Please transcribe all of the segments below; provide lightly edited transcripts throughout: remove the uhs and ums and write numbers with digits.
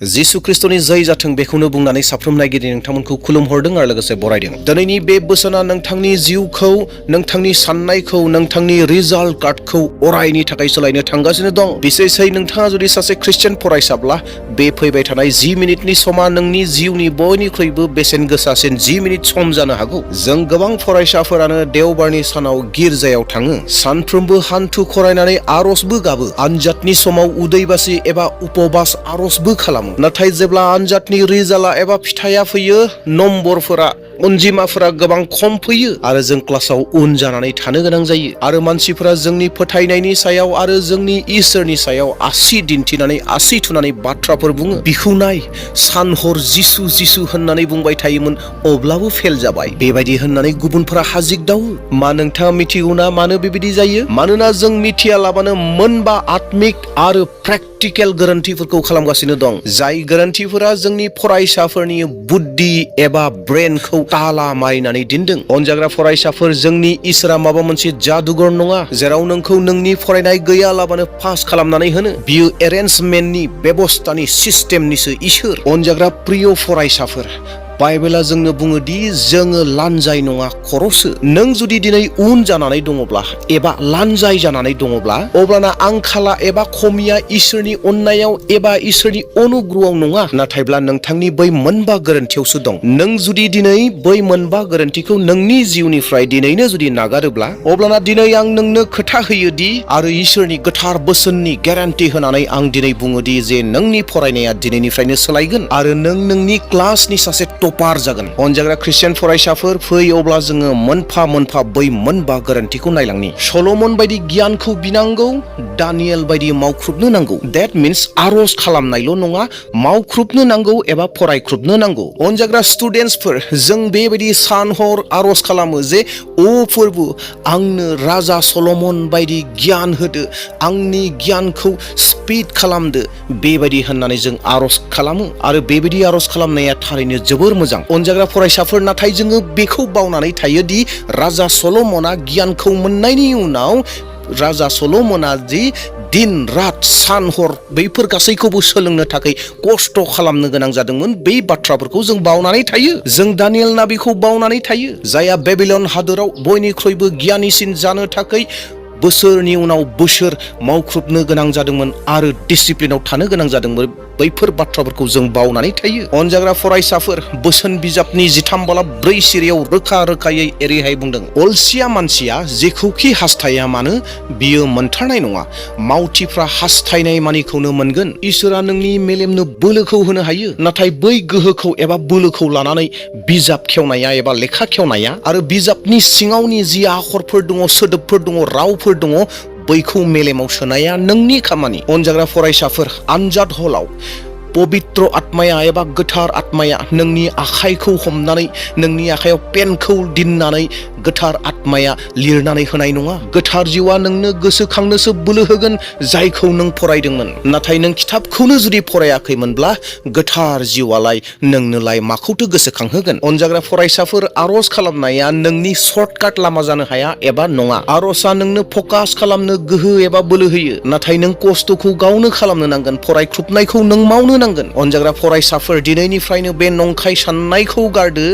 जिसु ख्रिस्टनि जय जाथों बेखौनो बुंनानै साफ्रोम नायगिरि नोंथांमोनखौ खुलुमहरदों आरो लोगोसे बरायदों। दिनैनि बे बोसोना नोंथांनि जिउखौ, नोंथांनि साननायखौ, नोंथांनि रिजाल्ट कार्डखौ अरायनि थाखाय सोलायनो थांगासिनो दं। बिसेसै नोंथाङा जुदि सासे ख्रिस्टियान फरायसाब्ला बे फैबाय थानाय 10 मिनिटनि समा नोंनि जिउनि बयनिख्रुइबो बेसेन गोसासिन 10 मिनिट सम जानो हागौ। जों गोबां फरायसाफोरानो देवबारनि सानाव गिर्जायाव थाङो, सानफ्रोमबो हान्थु खरायनानै आरजबो गाबो, आनजादनि समाव उदैबासि एबा उपबास आरजबो खालामो। नाथाय जेब्ला आनजादनि रिजाल्टआ एबा फिथाइया फैयो, नम्बरफोरा, अनजिमाफोरा गोबां खम फैयो आरो जों क्लासाव उन जानानै थानो गोनां जायो आरो मानसिफोरा जोंनि फोथायनायनि सायाव आरो जोंनि इसोरनि सायाव आसि दिन्थिनानै, आसि थुनानै बाथ्राफोर बुङो। बिखौ नाय, सान हर जिसु जिसु होननानै बुंबाय थायोमोन, अब्लाबो फेल जाबाय, बेबायदि होननानै गुबुनफोरा हाजिगदावो। मा नोंथाङा मिथिगौना मानो बेबायदि जायो? मानोना जों मिथियालाबानो मोनबा आत्मिक आरो प्रेक्टिकेल गोरोन्थिफोरखौ खालामगासिनो दं। जाय गोरोन्थिफोरा जोंनि फरायसाफोरनि बुद्धि एबा ब्रेनखौ ताला मारिनानै दोनदों। अनजाग्रा फरायसाफोर, जोंनि इसोरा माबा मोनसे जादुगर नङा जेराव नोंखौ नोंनि फरायनाय गैयालाबानो पास खालामनानै होनो। बियो एरेन्जमेन्टनि, बेबस्थानि, सिस्टेमनिसो इसोर। अनजाग्रा प्रिय फरायसाफोर, बाइबेला जोंनो बुङोदि जोङो लानजाय नङा, खर'सो। नों जुदि दिनै उन जानानै दङब्ला एबा लानजाय जानानै दङब्ला, अब्लाना आंखाला एबा खमिया इसोरनि अननायाव एबा इसोरनि अनुग्रहआव नङा, नाथायब्ला नोंथांनि बै मोनबा गोरोन्थियावसो दं। नों जुदि दिनै बै मोनबा गोरोन्थिखौ नोंनि जिउनिफ्राय दिनैनो जुदि नागारोब्ला, अब्लाना दिनै आं नोंनो खोथा होयोदि आरो इसोरनि गोथार बोसोननि ग्यारान्टि होनानै आं दिनै बुङोदि जे नोंनि फरायनाया दिनैनिफ्रायनो सोलायगोन आरो नों नोंनि क्लासनि सासे टपार जागोन। अनजाग्रा ख्रिस्टियान फरायसाफोर, फै अब्ला जोङो मोनफा मोनफा बै मोनबा गोरोन्थिखौ नायलांनि। सल'मन बायदि गियानखौ बिनांगौ, दानियेल बायदि मावख्रुबनो नांगौ। देट मिन्स आरज खालामनायल' नङा, मावख्रुबनो नांगौ एबा फरायख्रुबनो नांगौ। अनजाग्रा स्टुडेन्टसफोर, जों बेबायदि सान हर आरज खालामो जे ओ फोरबो, आंनो राजा सल'मन बायदि गियान होदो, आंनि गियानखौ स्पिड खालामदो, बेबायदि होननानै जों आरज खालामो आरो बेबायदि आरज खालामनाया थारैनो जोबोर मोजां। अनजाग्रा फरायसाफोर, नाथाय जोङो बेखौ बावनानै थायोदि राजा सल'मना गियानखौ मोननायनि उनाव राजा सल'मना जि दिन रात सान हर बैफोर गासैखौबो सोलोंनो थाखाय खस्थ' खालामनो गोनां जादोंमोन, बै बाथ्राफोरखौ जों बावनानै थायो। जों दानियेल नाबिखौ बावनानै थायो, जायहा बेबिलन हादोराव बयनिख्रुइबो गियानिसिन जानो थाखाय बोसोरनि उनाव बोसोर मावख्रुबनो गोनां जादोंमोन आरो डिसिप्लिनाव थानो गोनां जादोंमोन। बैफोर बाथ्राफोरखौ जों बावनानै थायो। अनजाग्रा फरायसाफोर, बोसोन बिजाबनि 13:4 सिरियाव रोखा रोखायै एरैहाय बुंदों, अलसिया मानसिया जेखौखि हास्थाया मानो बियो मोनथारनाय नङा, मावथिफ्रा हास्थायनाय मानिखौनो मोनगोन। इसोरा नोंनि मेलेमनो बोलोखौ होनो हायो, नाथाय बै गोहोखौ एबा बोलोखौ लानानै बिजाब खेवनाया एबा लेखा खेवनाया आरो बिजाबनि सिङावनि जि आखरफोर दङ, सोदोबफोर दङ, रावफोर दङ, बैखौ मेलेमाव सोनाया नोंनि खामानि। अनजाग्रा फरायसाफोर, आनजाद हलाव पबित्र आत्माया एबा गोथार आत्माया नोंनि आखाइखौ हमनानै, नोंनि आखाइयाव पेनखौ दिननानै गोथार आत्माया लिरनानै होनाय नङा। गोथार जिउआ नोंनो गोसोखांनोसो बोलो होगोन जायखौ नों फरायदोंमोन। नाथाय नों खिथाबखौनो जुदि फरायाखैमोनब्ला गोथार जिउआलाय नोंनोलाय माखौथो गोसोखांहोगोन? अनजाग्रा फरायसाफोर, आरज खालामनाया नोंनि सर्टकाट लामा जानो हाया एबा नङा। आरजआ नोंनो फकास खालामनो गोहो एबा बोलो होयो, नाथाय नों खस्थ'खौ गावनो खालामनो नांगोन, फरायख्रुबनायखौ नों मावनो नांगोन। अनजाग्रा फरायसाफोर, दिनैनिफ्रायनो बे नंखाय साननायखौ गारदो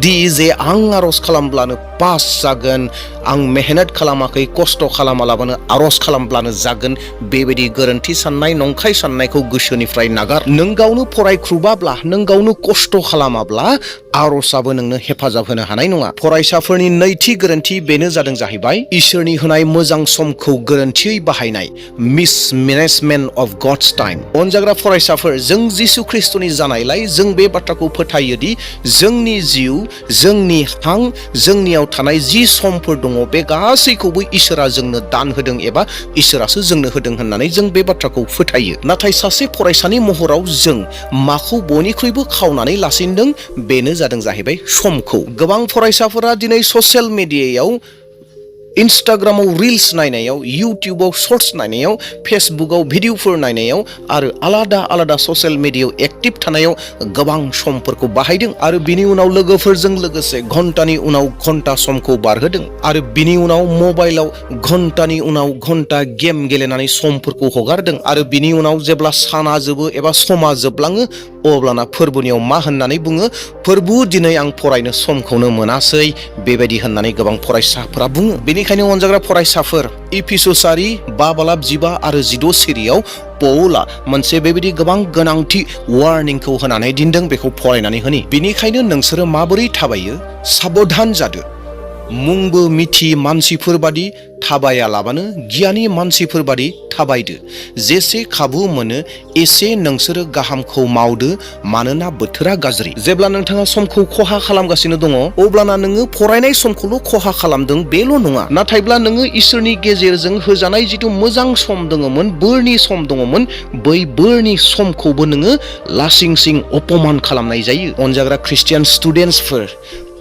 दि जे आं आरज खालामब्लानो पास जागोन, आं मेहनत खालामाखै, खस्थ' खालामालाबानो आरज खालामब्लानो जागोन, बेबायदि गोरोन्थि साननाय, नंखाय साननायखौ गोसोनिफ्राय नागार। नों गावनो फरायख्रुबाब्ला, नों गावनो खस्थ' खालामाब्ला आरजआबो नोंनो हेफाजाब होनो हानाय नङा। फरायसाफोरनि नैथि गोरोन्थि बेनो जाहैबाय इसोरनि होनाय मोजां समखौ गोरोन्थियै बाहायनाय, मिसमेनेजमेन्ट अफ गड्स टाइम। अनजाग्रा फरायसाफोर, जों जिसु ख्रिस्टनि जानायलाय जों बे बाथ्राखौ फोथायोदि जोंनि जिउ, जोंनि हां, जोंनियाव थानाय जि समफोर दङ, बे गासैखौबो इसोरा जोंनो दान होदों एबा इसोरासो जोंनो होदों होननानै जों बे बाथ्राखौ फोथायो। नाथाय सासे फरायसानि महराव जों माखौ बयनिख्रुइबो खावनानै लासिनदों? बेनो जाहैबाय समखौ। गोबां फरायसाफोरा दिनै ससियेल मिडियायाव इन्स्टाग्रामाव रिल्स नायनायाव, इउटिउबाव शर्ट्स नायनायाव, फेसबुकाव भिडिअफोर नायनायाव आरो आलादा आलादा ससियेल मिडियायाव एक्टिभ थानायाव गोबां समफोरखौ बाहायदों आरो बिनि उनाव लोगोफोरजों लोगोसे घन्टानि उनाव घन्टा समखौ बारहोदों आरो बिनि उनाव मबाइलाव घन्टानि उनाव घन्टा गेम गेलेनानै समफोरखौ हगारदों आरो बिनि उनाव जेब्ला साना जोबो एबा समा जोबलाङो अब्लाना फोरबोनियाव मा होननानै बुङो, फोरबो दिनै आं फरायनो समखौनो मोनासै बेबायदि होननानै गोबां फरायसाफोरा बुङो। बेनिखायनो अनजाग्रा फरायसाफोर, इफिसुसारि 5:15 आरो 16 सिरियाव पौला मोनसे बेबायदि गोबां गोनांथि वार्निंखौ होनानै दिनदों, बेखौ फरायनानै होनि। बेनिखायनो नोंसोरो माबोरै थाबायो साबधान जादो। मुंबो मिथि मानसिफोर बादि थाबायालाबानो गियानि मानसिफोर बादि थाबायदो। जेसे खाबु मोनो एसे नोंसोरो गाहामखौ मावदो, मानोना बोथोरा गाज्रि। जेब्ला नोंथाङा समखौ खहा खालामगासिनो दङ अब्लाना नोङो फरायनाय समखौल' खहा खालामदों बेल' नङा, नाथायब्ला नोङो इसोरनि गेजेरजों होजानाय जिथु मोजां सम दङमोन, बोरनि सम दङमोन, बै बोरनि समखौबो नोङो लासिं सिं अपमान खालामनाय जायो। अनजाग्रा ख्रिस्टियान स्टुडेन्टसफोर,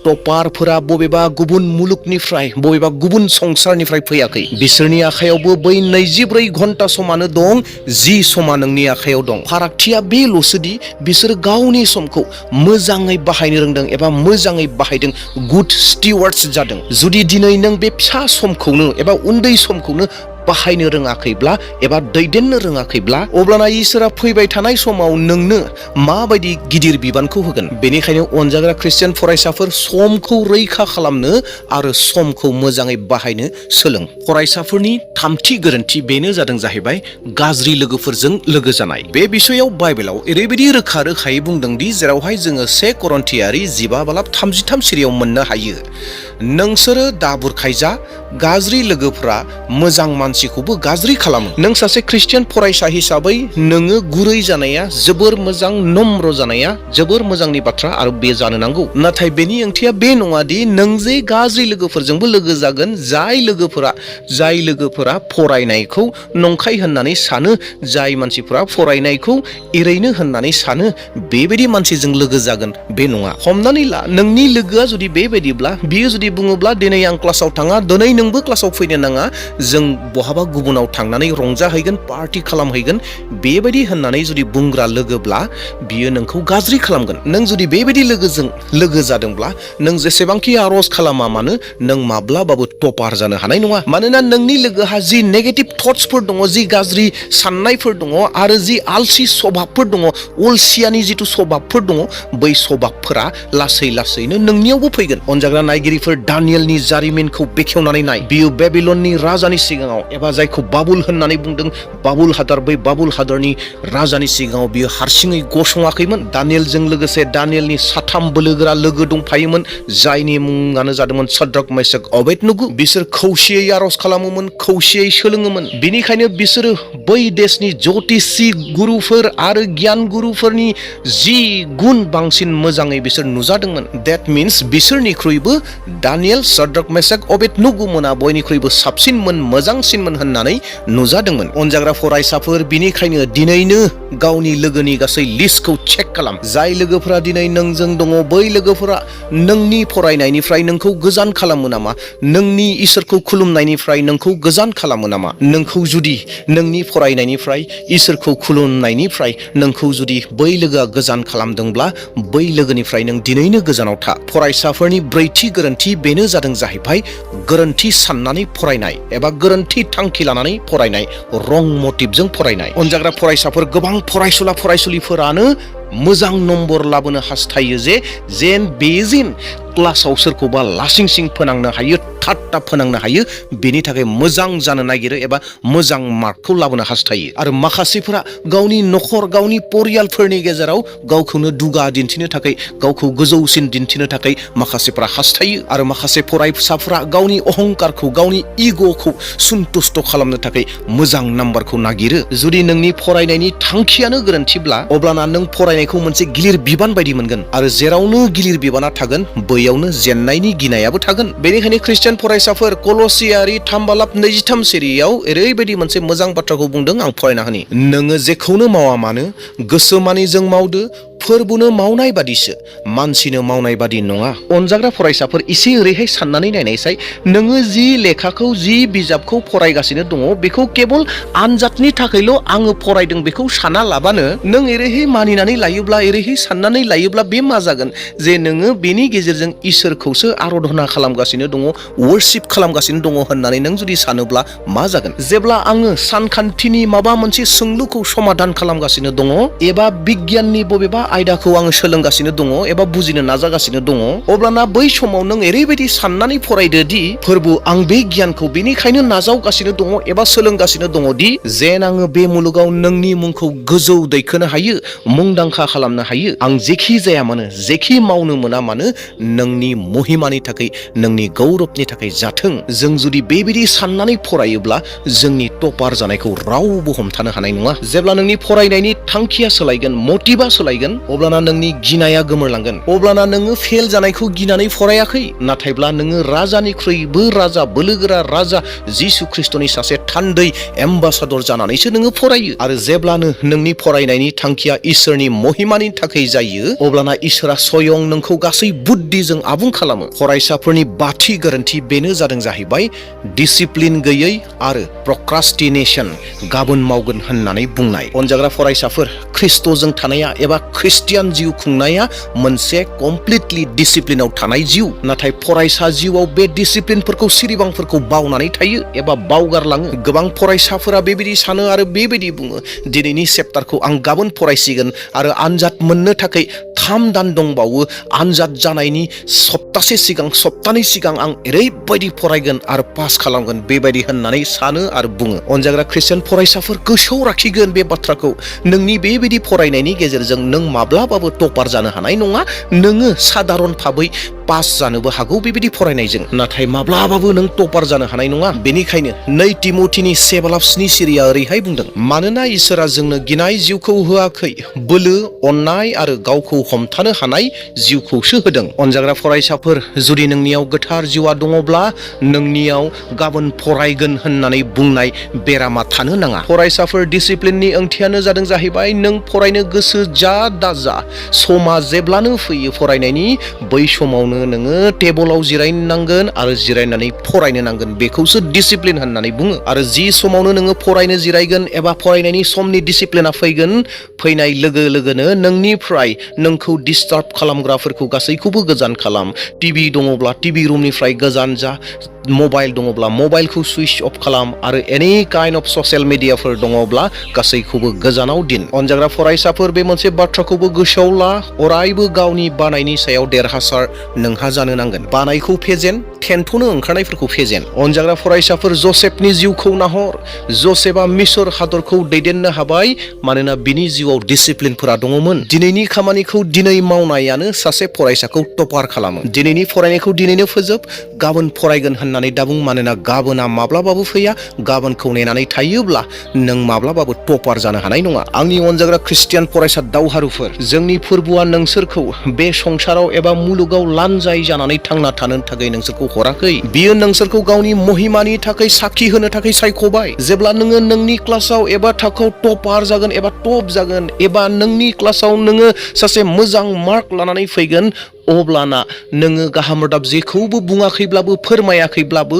टपारफोरा बबेबा गुबुन मुलुगनिफ्राय, बबेबा गुबुन संसारनिफ्राय फैयाखै। बिसोरनि आखायावबो बै 24 घन्टा समानो दं जि समा नोंनि आखायाव दं। फारागथिया बेल'सोदि बिसोर गावनि समखौ मोजाङै बाहायनो रोंदों एबा मोजाङै बाहायदों, गुड स्टिवार्ड्स जादों। जुदि दिनै नों बे फिसा समखौनो एबा उन्दै समखौनो बाहायनो रोङाखैब्ला एबा दैदेननो रोङाखैब्ला अब्लाना इसोरा फैबाय थानाय समाव नोंनो माबायदि गिदिर बिबानखौ होगोन। बेनिखायनो अनजाग्रा ख्रिस्टियान फरायसाफोर, समखौ रैखा खालामनो आरो समखौ मोजाङै बाहायनो सोलों। फरायसाफोरनि थामथि गोरोन्थि बेनो जादों जाहैबाय गाज्रि लोगोफोरजों लोगो जानाय। बे बिसयाव बाइबेलाव ओरैबायदि रोखा रोखायै बुंदोंदि जेरावहाय जोङो 1 करन्थियारि 15:33 सिरियाव मोननो हायो, नोंसोरो दाबुरखायजा, गाज्रि लोगोफोरा मोजां मानसिखौबो गाज्रि खालामो। नों सासे ख्रिस्टियान फरायसा हिसाबै नोङो गुरै जानाया जोबोर मोजां, नम्र जानाया जोबोर मोजांनि बाथ्रा आरो बे जानो नांगौ। नाथाय बेनि ओंथिया बे नङादि नों जे गाज्रि लोगोफोरजोंबो लोगो जागोन। जाय लोगोफोरा फरायनायखौ नंखाय होननानै सानो, जाय मानसिफोरा फरायनायखौ एरैनो होननानै सानो, बेबायदि मानसिजों लोगो जागोन बे नङा। हमनानै ला, नोंनि लोगोआ जुदि बेबायदिब्ला, बियो जुदि बुङोब्ला दिनै आं क्लासाव थाङा, दिनै नोंबो क्लासाव फैनो नाङा, जों बहाबा गुबुनाव थांनानै रंजाहैगोन, पार्टि खालामहैगोन, बेबायदि होननानै जुदि बुंग्रा लोगोब्ला बियो नोंखौ गाज्रि खालामगोन। नों जुदि बेबायदि लोगोजों लोगो जादोंब्ला नों जेसेबांखि आर'ज खालामा मानो नों माब्लाबाबो टपार जानो हानाय नङा। मानोना नोंनि लोगोहा जि नेगेटिभ थट्सफोर दङ, जि गाज्रि साननायफोर दङ आरो जि आलसि सभाबफोर दङ, अलसियानि जिथु सभाबफोर दङ, बै सभाबफोरा लासै लासैनो नोंनियावबो फैगोन। अनजाग्रा नायगिरिफोर, दानियेलनि जारिमिनखौ बेखेवनानै नाय। बियो बेबिलननि राजानि सिगाङाव, एबा जायखौ बाबुल होननानै बुंदों, बाबुल हादर, बै बाबुल हादरनि राजानि सिगाङाव बियो हारसिङै गसङाखैमोन। दानियेलजों लोगोसे दानियेलनि 3 बोलोगोरा लोगो दंफायोमोन, जायनि मुङानो जादोंमोन साद्राक, मेसाक, अबेदनगो। बिसोर खौसेयै आर'ज खालामोमोन, खौसेयै सोलोङोमोन। बिनिखायनो बिसोरो बै देशनि ज्योतिषी गुरुफोर आरो गियान गुरुफोरनि जि गुन बांसिन मोजाङै बिसोर नुजादोंमोन। देट मिन्स बिसोरनिख्रुइबो दानियेल, साद्राक, मेसाक, अबेदनगो मोना बयनिख्रुइबो साबसिनमोन, मोजांसिनमोन होननानै नुजादोंमोन। अनजाग्रा फरायसाफोर, बिनिखायनो दिनैनो गावनि लोगोनि गासै लिस्टखौ चेक खालाम। जाय लोगोफोरा दिनै नोंजों दङ, बै लोगोफोरा नोंनि फरायनायनिफ्राय नोंखौ गोजान खालामो नामा? नोंनि इसोरखौ खुलुमनायनिफ्राय नोंखौ गोजान खालामो नामा? नोंखौ जुदि नोंनि फरायनायनिफ्राय, इसोरखौ खुलुमनायनिफ्राय नोंखौ जुदि बै लोगोआ गोजान खालामदोंब्ला बै लोगोनिफ्राय नों दिनैनो गोजानाव था। फरायसाफोरनि ब्रैथि गोरोन्थि बेनो जादों जाहैबाय गोरोन्थि साननानै फरायनाय एबा गोरोन्थि थांखि लानानै फरायनाय, रं मटिभजों फरायनाय। अनजाग्रा फरायसाफोर, गोबां फरायसुला फरायसुलिफोरानो मोजां नम्बर लाबोनो हास्थायो जेन बेजेन क्लासाव सोरखौबा लासिं सिं फोनांनो हायो, ठाट्टा फोनांनो हायो, बेनि थाखाय मोजां जानो नागिरो एबा मोजां मार्कखौ लाबोनो हास्थायो। आरो माखासेफोरा गावनि नखर, गावनि परियालफोरनि गेजेराव गावखौनो दुगा दिन्थिनो थाखाय, गावखौ गोजौसिन दिन्थिनो थाखाय माखासेफोरा हास्थायो। आरो माखासे फरायसाफोरा गावनि अहंकारखौ, गावनि इग'खौ सन्तुष्ट खालामनो थाखाय मोजां नाम्बारखौ नागिरो। जुदि नोंनि फरायनायनि थांखियानो गोरोन्थिब्ला अब्लाना नों फरायनायखौ मोनसे गिलिर बिबान बायदि मोनगोन आरो जेरावनो गिलिर बिबाना थागोन बैयावनो जेननायनि गिनायाबो थागोन। बेनिखायनो ख्रिस्टियान फरायसाफोर, कलसियारि 3:23 सिरियाव ओरैबायदि मोनसे मोजां बाथ्राखौ बुंदों, आं फरायना होनि। नोङो जेखौनो मावा मानो गोसोमानिजों मावदो, फोरबुनो मावनाय बादिसो, मानसिनो मावनाय बादि नङा। अनजाग्रा फरायसाफोर, एसे ओरैहाय साननानै नायनायसाय, नोङो जि लेखाखौ, जि बिजाबखौ फरायगासिनो दङ बेखौ केबल आनजादनि थाखायल' आङो फरायदों बेखौ साना लाबानो नों ओरैहाय मानिनानै लायोब्ला, ओरैहाय साननानै लायोब्ला बे मा जागोन जे नोङो बेनि गेजेरजों इसोरखौसो आराधना खालामगासिनो दङ, वर्शिप खालामगासिनो दङ होननानै नों जुदि सानोब्ला मा जागोन? जेब्ला आङो सानखान्थिनि माबा मोनसे सोंलुखौ समाधान खालामगासिनो दङ एबा बिगियाननि बबेबा आयदाखौ आङो सोलोंगासिनो दङ एबा बुजिनो नाजागासिनो दङ, अब्लाना बै समाव नों ओरैबायदि साननानै फरायदो दि फोरबु, आं बे गियानखौ बेनिखायनो नाजावगासिनो दङ एबा सोलोंगासिनो दङ दि जेन आङो बे मुलुगाव नोंनि मुंखौ गोजौ दैखोनो हायो, मुंदांखा खालामनो हायो। आं जेखि जाया मानो, जेखि मावनो मोना मानो, नोंनि महिमानि थाखाय, नोंनि गौरबनि थाखाय जाथों। जों जुदि बेबायदि साननानै फरायोब्ला जोंनि टपार जानायखौ रावबो हमथानो हानाय नङा। जेब्ला नोंनि फरायनायनि थांखिया सोलायगोन, मटिभा सोलायगोन, अब्लाना नोंनि गिनाया गोमोरलांगोन। अब्लाना नोङो फेल जानायखौ गिनानै फरायाखै, नाथायब्ला नोङो राजानिख्रुइबो राजा, बोलोगोरा राजा जिसु ख्रिस्टनि सासे थान्दै एम्बासादर जानानैसो नोङो फरायो। आरो जेब्लानो नोंनि फरायनायनि थांखिया इसोरनि महिमानि थाखाय जायो, अब्लाना इसोरा स्वयं नोंखौ गासै बुद्धिजों आबुं खालामो। फरायसाफोरनि बाथि गोरोन्थि बेनो जादों जाहैबाय डिसिप्लिन गैयै आरो प्रक्रास्टिनेशन, गाबोन मावगोन होननानै बुंनाय। अनजाग्रा फरायसाफोर, ख्रिस्टजों थानाया एबा ख्रिस्टियान जिउ खुंनाया मोनसे कमप्लिटलि डिसिप्लिनाव थानाय जिउ। नाथाय फरायसा जिउआव बे डिसिप्लिनफोरखौ, सिरिबांफोरखौ बावनानै थायो एबा बावगारलाङो। गोबां फरायसाफोरा बेबायदि सानो आरो बेबायदि बुङो, दिनैनि चेप्टारखौ आं गाबोन फरायसिगोन आरो आनजाद मोननो थाखाय 3 दान दंबावो, आनजाद जानायनि सप्तासे सिगां, सप्तानै सिगां आं ओरैबायदि फरायगोन आरो पास खालामगोन, बेबायदि होननानै सानो आरो बुङो। अनजाग्रा ख्रिस्टियान फरायसाफोर, गोसोआव लाखिगोन बे बाथ्राखौ, नोंनि बेबायदि फरायनायनि गेजेरजों नों माब्लाबाबो टपार जानो हानाय नङा। नोङो साधारन भाबै पास जानोबो हागौ बेबायदि फरायनायजों, नाथाय माब्लाबाबो नों टपार जानो हानाय नङा। बेनिखायनो 2 तिमथिनि 7:7 ओरैहाय बुंदों, मानोना इसोरा जोंनो गिनाय जिउखौ होआखै, बोलो, अननाय आरो गावखौ हमथानो हानाय जिउखौसो होदों। अनजाग्रा फरायसाफोर, जुदि नोंनियाव गोथार जिउआ दङब्ला नोंनियाव गाबोन फरायगोन होननानै बुंनाय बेरामा थानो नाङा। फरायसाफोर, डिसिप्लिननि ओंथियानो जादों जाहैबाय नों फरायनो गोसो जा दाजा, समा जेब्लानो फैयो फरायनायनि, बै समावनो नोङो टेबोलाव जिरायनो नांगोन आरो जिरायनानै फरायनो नांगोन। बेखौसो डिसिप्लिन होननानै बुङो। आरो जि समावनो नोङो फरायनो जिरायगोन एबा फरायनायनि समनि डिसिप्लिना फैगोन, फैनाय लोगो लोगोनो नोंनिफ्राय नोंखौ डिस्टार्ब खालामग्राफोरखौ गासैखौबो गोजान खालाम। टिभि दङब्ला टिभि रुमनिफ्राय गोजान जा, मबाइल दङब्ला मबाइलखौ सुइच अफ खालाम, आरो एनि काइन्ड अफ ससियेल मिडियाफोर दङब्ला गासैखौबो गोजानाव दिन। अनजाग्रा फरायसाफोर, बे मोनसे बाथ्राखौबो गोसोआव ला, अरायबो गावनि बानायनि सायाव देरहासार नोंहा जानो नांगोन। बानायखौ फेजेन, थेन्थ'नो ओंखारनायफोरखौ फेजेन। अनजाग्रा फरायसाफोर, जसेफनि जिउखौ नाहर। जसेफआ मिसर हादरखौ दैदेननो हाबाय मानोना बिनि जिउआव डिसिप्लिनफोरा दङमोन। दिनैनि खामानिखौ दिनै मावनायानो सासे फरायसाखौ टपार खालामो। दिनैनि फरायनायखौ दिनैनो फोजोब, गाबोन फरायगोन होननानै दाबुं, मानोना गाबोना माब्लाबाबो फैया। गाबोनखौ नेनानै थायोब्ला नों माब्लाबाबो टपार जानो हानाय नङा। आंनि अनजाग्रा ख्रिस्टियान फरायसा दावहारुफोर, जोंनि फोरबुआ नोंसोरखौ बे संसाराव एबा मुलुगाव लानजाय जानानै थांना थानो थाखाय नोंसोरखौ हराखै। बियो नोंसोरखौ गावनि महिमानि थाखाय साखि होनो थाखाय सायख'बाय। जेब्ला नोङो नोंनि क्लासाव एबा थाखोआव टपार जागोन एबा टप जागोन, एबा नोंनि क्लासाव नोङो सासे मोजां मार्क लानानै फैगोन, अब्लाना नोङो गाहाम रादाब जेखौबो बुङाखैब्लाबो, फोरमायाखैब्लाबो,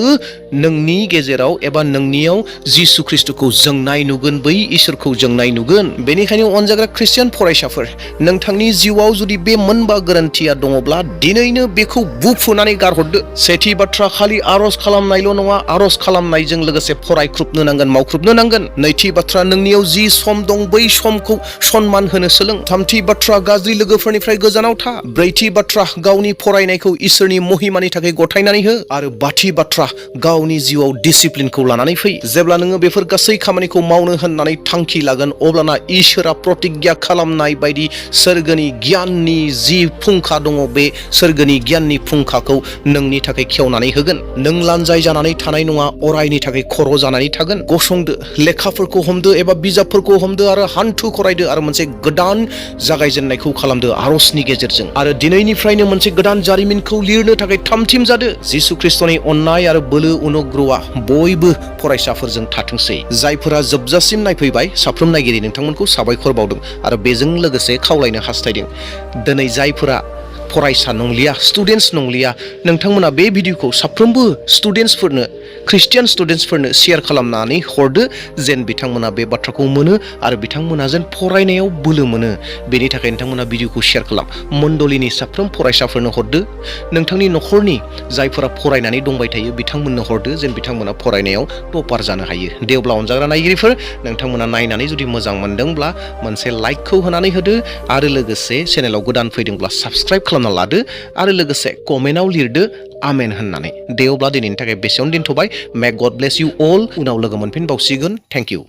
नोंनि गेजेराव एबा नोंनियाव जिसु ख्रिस्टखौ जोंनाय नुगोन, बै इसोरखौ जोंनाय नुगोन। बेनिखायनो अनजाग्रा ख्रिस्टियान फरायसाफोर, नोंथांनि जिउआव जुदि बे मोनबा गोरोन्थिया दङब्ला दिनैनो बेखौ बुफुनानै गारहरदो। सेथि बाथ्रा, खालि आर'ज खालामनायल' नङा, आर'ज खालामनायजों लोगोसे फरायख्रुबनो नांगोन, मावख्रुबनो नांगोन। नैथि बाथ्रा, नोंनियाव जि सम दं बै समखौ सन्मान होनो सोलों। थामथि बाथ्रा, गाज्रि लोगोफोरनिफ्राय गोजानाव था। ब्रैथि बाथ्रा, गावनि फरायनायखौ इसोरनि महिमानि थाखाय गथायनानै हो। आरो बाथि बाथ्रा, गावनि जिउआव डिसिप्लिनखौ लानानै फै। जेब्ला नोङो बेफोर गासै खामानिखौ मावनो होननानै थांखि लागोन, अब्लाना इसोरा प्रतिज्ञा खालामनाय बायदि सोरगोनि गियाननि जि फुंखा दङ, बे सोरगोनि गियाननि फुंखाखौ नोंनि थाखाय खेवनानै होगोन। नों लानजाय जानानै थानाय नङा, अरायनि थाखाय खर' जानानै थागोन। गसंदो, लेखाफोरखौ हमदो एबा बिजाबफोरखौ हमदो आरो हान्थु खरायदो आरो मोनसे गोदान जागायजेननायखौ खालामदो आर'जनि गेजेरजों। आरो दिनैनिफ्राय गोदोनिफ्रायनो मोनसे गोदान जारिमिनखौ लिरनो थाखाय थामथिम जादों। जिसु ख्रिस्टनि अननाय आरो बोलो अनुग्रहआ बयबो फरायसाफोरजों थाथोंसै। जायफोरा जोबजासिम नायफैबाय साफ्रोम नायगिरि नोंथांमोनखौ साबायखर बावदों आरो बेजों लोगोसे खावलायनो हास्थायदों। दिनै जायफोरा फरायसा नंलिया, स्टुडेन्टस नंलिया, नोंथांमोना बे भिडिअखौ साफ्रोमबो स्टुडेन्टसफोरनो, ख्रिस्टियान स्टुडेन्टसफोरनो शेयार खालामनानै हरदो, जेन बिथांमोना बे बाथ्राखौ मोनो आरो बिथांमोना जेन फरायनायाव बोलो मोनो। बेनि थाखाय नोंथांमोना भिडिअखौ शेयार खालाम। मण्डलिनि साफ्रोम फरायसाफोरनो हरदो, नोंथांनि न'खरनि जायफोरा फरायनानै दंबाय थायो बिथांमोननो हरदो, जेन बिथांमोना फरायनायाव टपार जानो हायो। दे अब्ला अनजाग्रा नायगिरिफोर, नोंथांमोना नायनानै जुदि मोजां मोनदोंब्ला मोनसे लाइकखौ होनानै होदो आरो लोगोसे चेनेलाव गोदान फैदोंब्ला साबस्क्राइब खालामना लादो आरो लोगोसे कमेन्टआव लिरदो आमेन होननानै। दे अब्ला दिनैनि थाखाय बेसेयावनो दोनथ'बाय। मे गड ब्लेस इउ अल। उनाव लोगो मोनफिनबावसिगोन। Thank you.